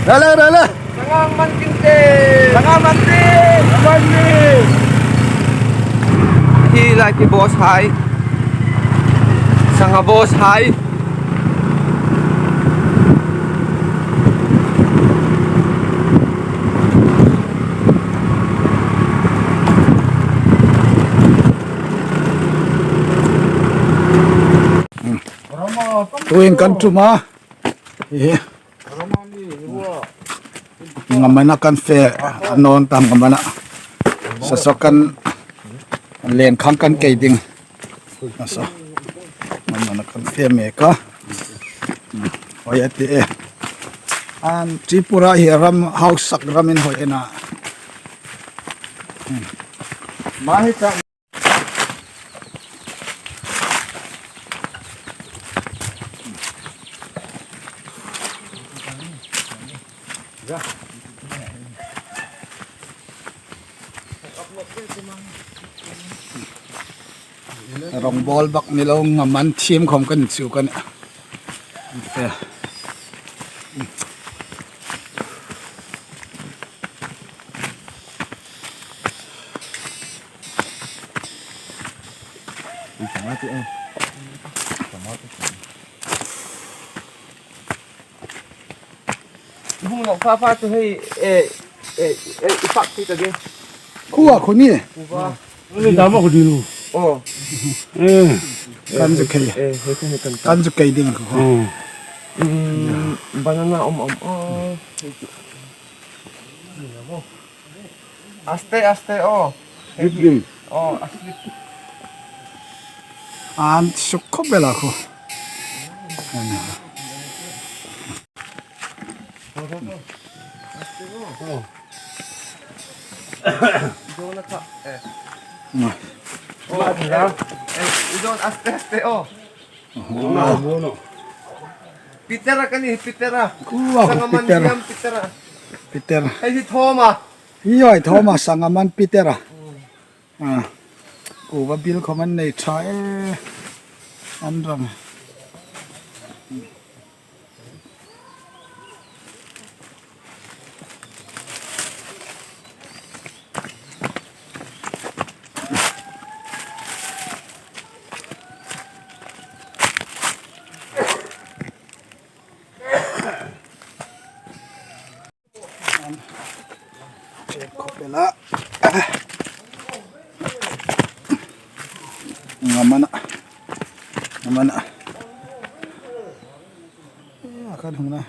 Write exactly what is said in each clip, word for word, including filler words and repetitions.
Ra le, ra le. Sanga man tin te. Sanga man tin. Sanga man tin. Hi lai hi boss hai. Sanga boss hai. Tuhin kan tum a. Hi. Ngamana kan fe, a nawn ta ngamana. Saw saw kan len khang kan kei ding. Saw. Ngamana kan fe mek a. Hoi a ti e. An Tripura hi ram hausak ram inhoi a na. Ma hi ta. Rongbol bak ni lo ngaman thiem khom kan chu kan. Hung lo fa fa tu hei, eh, eh, eh, i fak ti ta ding. Khu a khu ni. Khu ba. Ni ta ma khu di lu. Oh. Eh. Kan zu kei. Eh, hei kan kan. Kan zu kei ding khu. Oh. Mm, banana om om. Oh. Aste, aste, oh. Slip dim. Oh, aste. An suk khop bela khu. Don't attack. Eh. Ma. Oh, eh, eh, you don't aste, aste, oh. Pitera kan ni, pitera. Kuwa, Sangaman pitera. Siam pitera. Pitera. Hei hi thoma. Hi hoi thoma Sangaman pitera. Ah. Kuwa bil khoman nei tha e. An ram. Chep khop bela. Ngamana. Ngamana. Eh, a kan hung na.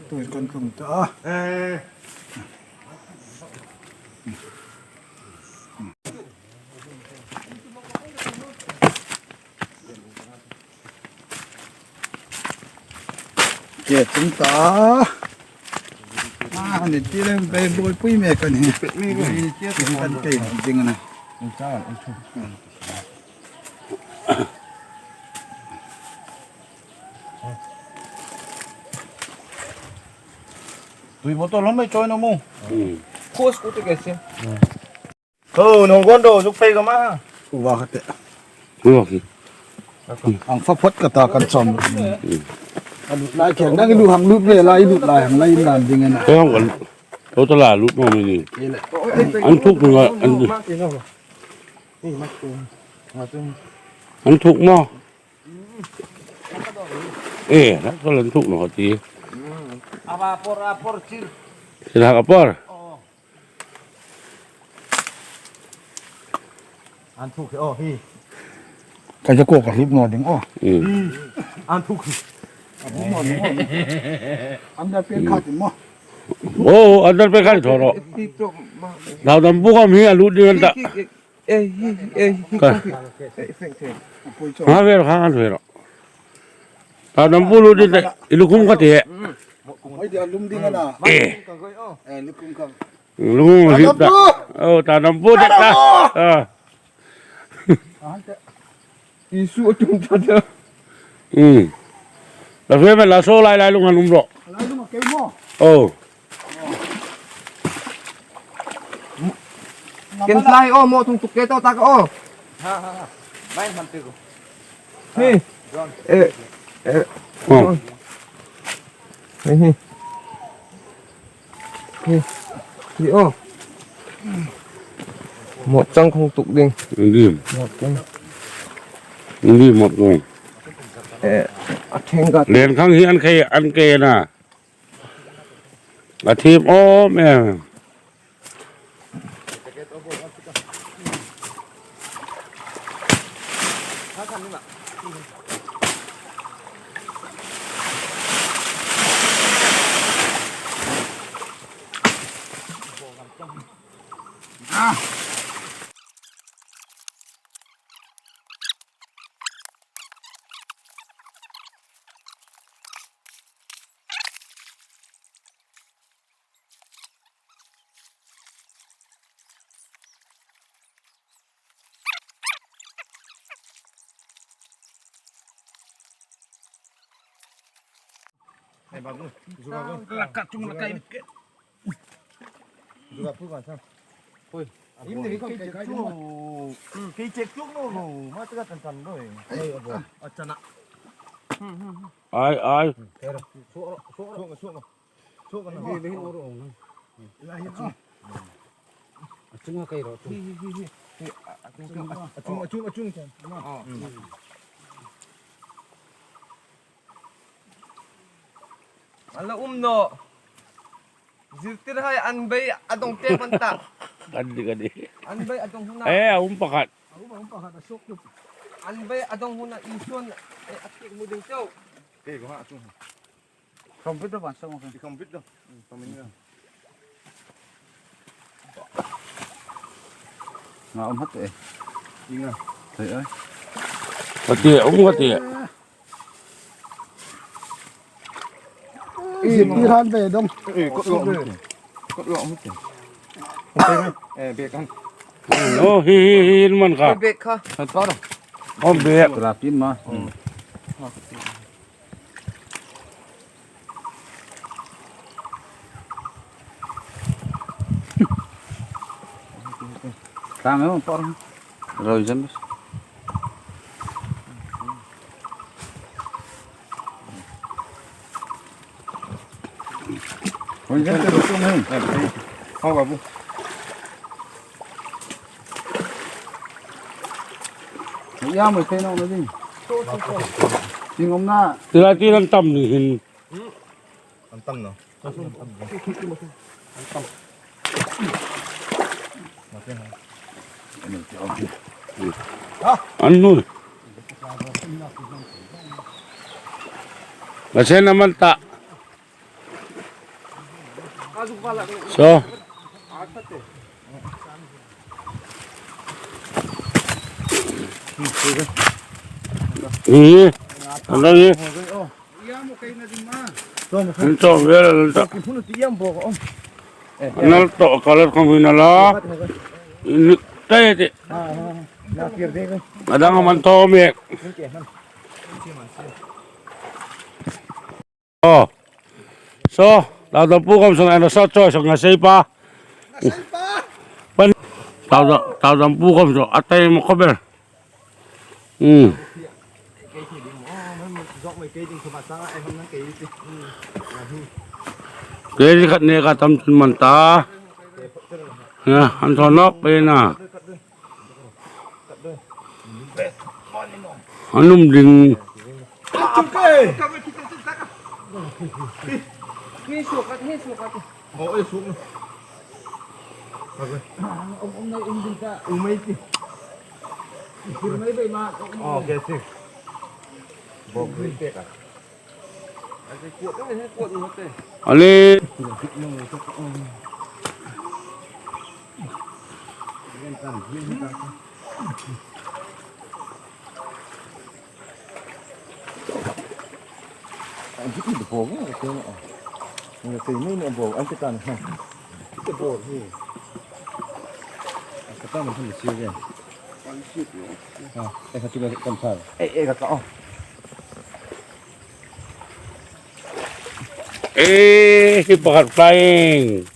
Tui kan tlung ta. Eh. Ke tlung ta. Ah, ni ti lem bei boi pui me kan hi. Kan kei ding na. Tui bottle hom mai choi na mu. Hmm. Khos ku te ke se. Ho, nong gondo, zuk phei ka ma. Uwa ka te. Uwa ki. Ang fa phot ka ta kan chom. Hmm. A lut lai khel, nang i lut hang lut ve lai, i lut lai hang lai in dan ding a na. Hei hang kan. Lo ta la lut mo mi ni. Ile. An thuk mo, an, an thuk mo. Eh, na ka lan thuk no ti. Awa por, a por chil. Sila ka por. Oh. An thuk, oh, hi. Ka ja ko ka hlip no ding, oh. Mm. An thuk hi. An da pen kha ti mo. Oh, an da pen kha ti thoro. Ti to ma. Dau dam bu ka mi a lut ding an ta. Ki, ki, ki. Eh, hi, eh, hi, ka. Kong hi. Eh, thank, thank. Apoi cho. Ha, ver, ha, ver. Ta dam bu lu di te, i lu kum ka te. Mm. Ei, a lum ding a na. Eh. Eh, lukum kang. Lung hip ta. Oh, ta nam pu ta. Ah. Isu atum ta ta. Hmm. La fe me la so lai lai lung an um ro. Lai lung ke mo. Oh. Ken lai o mo tung tuk ke to tak o. Ha ha ha. Mai man te ko. Hi. Eh, eh. Oh. Hi, hi. Hi, hi, oh. Mawt chang khawng tuk ding. Dim. Mawt chang. Dim mawt chang. Eh, a theng ka. Len khang hi an khei, an khei na. A thim awm em. Ei, babu, zuga bu. Laka chung laka. Zuga bu kan sa. Hoi. Im ni kei chek chung. Kei chek chung no. Ma ta kan kan doi. Oi, abo. Achana. Ai, ai. Kero. So, so, so, so. Chuh ka na. Hi, hi, hi, hi. La hi, chuh. A chunga kai ro, chuh. Hi, hi, hi, hi. Hi, a, a chung, a chung, a chung, a chung, a chung. Oh. Mm. A la um naw. Zirtirhai an bei a dong te man ta. Kan di, kan di. An bei a dong huna. Eh, a um pakhat. A um, a um pakhat, a suok tuk. An bei a dong huna i suon, eh, a tik mu ding chau. Kei ko ha, a chung. Khawm bit lo ban sawm. Ti khawm bit lo. Hmm, khawm bit lo. Nga um hat e. Inga. Thei ai. Ka ti, um ka ti. Ei, ti ran ve dong. Ei, kot lo um te. Kot lo um te. Eh, bek kan. Oh, hi, hi, hi, man kha. Bek kha. Kan pa ro. Oh, bek. Ra pin ma. Hmm. Tang em por. Rồi dân. Rồi dân từ chung hin. Không, babu. Iya, mo thei naw ding. Ting om na. Tira, tira an tam ni hin. An tam naw. An nun. Ka sen na man ta. So. Ni. An ta ni. An ta vel an ta. Nal to kalat khawm hin a la. Ni tai te. A dang a man thaw mek. Oh. So, tau dam pu khawm saw, ana sa chawi saw, nga sei pa. Pan, tau dam, tau dam pu khawm saw, a tai mo khawm ber. Hmm. Kei ri khat ne ka tam chun man ta. Ya, an thaw nawk pe na. An um ding. Hi suok ka, hi suok ka. Oh, eh, suok na. Okay. Um, um, nei, um, ding ka. Um, ei ti. Kir mai bei ma. Oh, okay, sik. Bok ri te ka. Ale. Ni kei ni ni bo an te tan ha. Te bo ni. Ka ta ma han si ge. Ha, e ka tu kan thar. E e ka ka o. E, hi pakhat flying.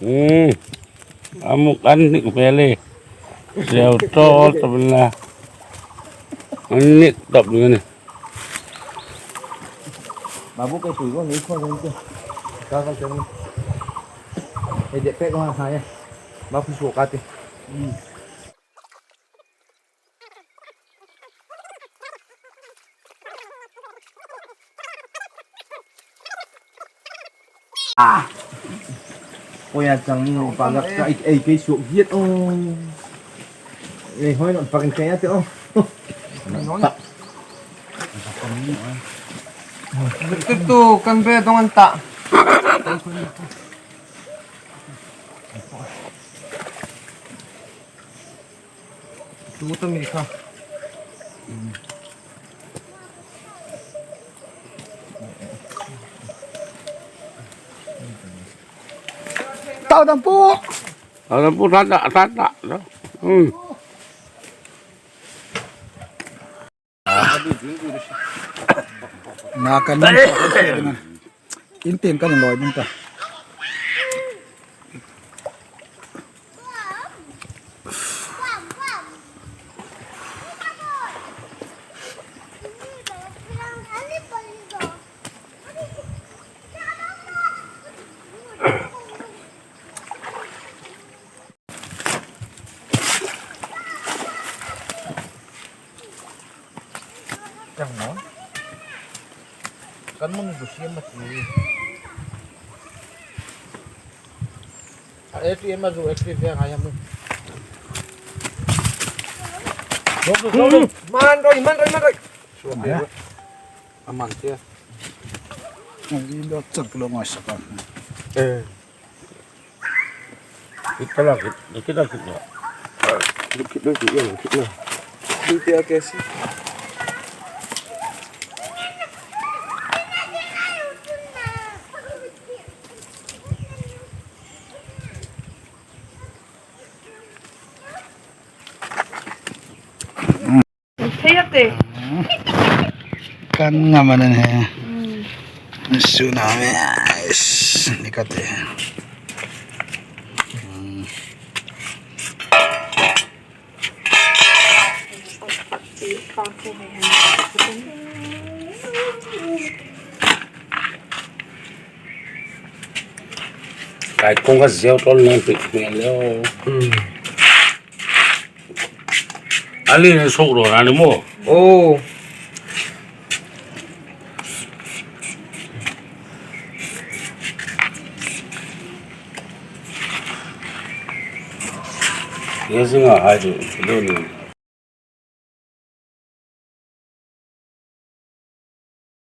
Hmm. Amuk an nik mele. Leo to tabla. An nik tab ni. Babu kei tui ko ni ko ni ko. Ka ka jong. E de pe ko ha ya. Babu so ka te. Hmm. Ah. Oi, a chang ni pa lak ka ei, ei, kei suok hiat o. Ei, hoi, non pakin kei ate o. Noi. Tu, tu, kan be dong an ta. Tu ta mi kha. Tau dam pu. Tau dam pu, tha ta, tha ta. Hmm. Na kan man. In tin kan loi ding ta. Chang naw. Kan mun bu siam ma ti. A, A T M a zu, A T M ve ngai am. Go, go, go, go. Man roi, man roi, man roi. Sure. A man tia. Ang di dot chak lo ngai sa ka. Eh. Khit ka la khit, khit la khit la. Khit la khit la, khit la. Khit la khit la. Thei a te. Kan ngam an he. Hmm. Suna me. Ni ka te. Hmm. Kai kong ka zeu tol nan pi me leo. Hmm. Ali ni sok ro na ni mo. Oh. Yes, nga hai tu, tu ni.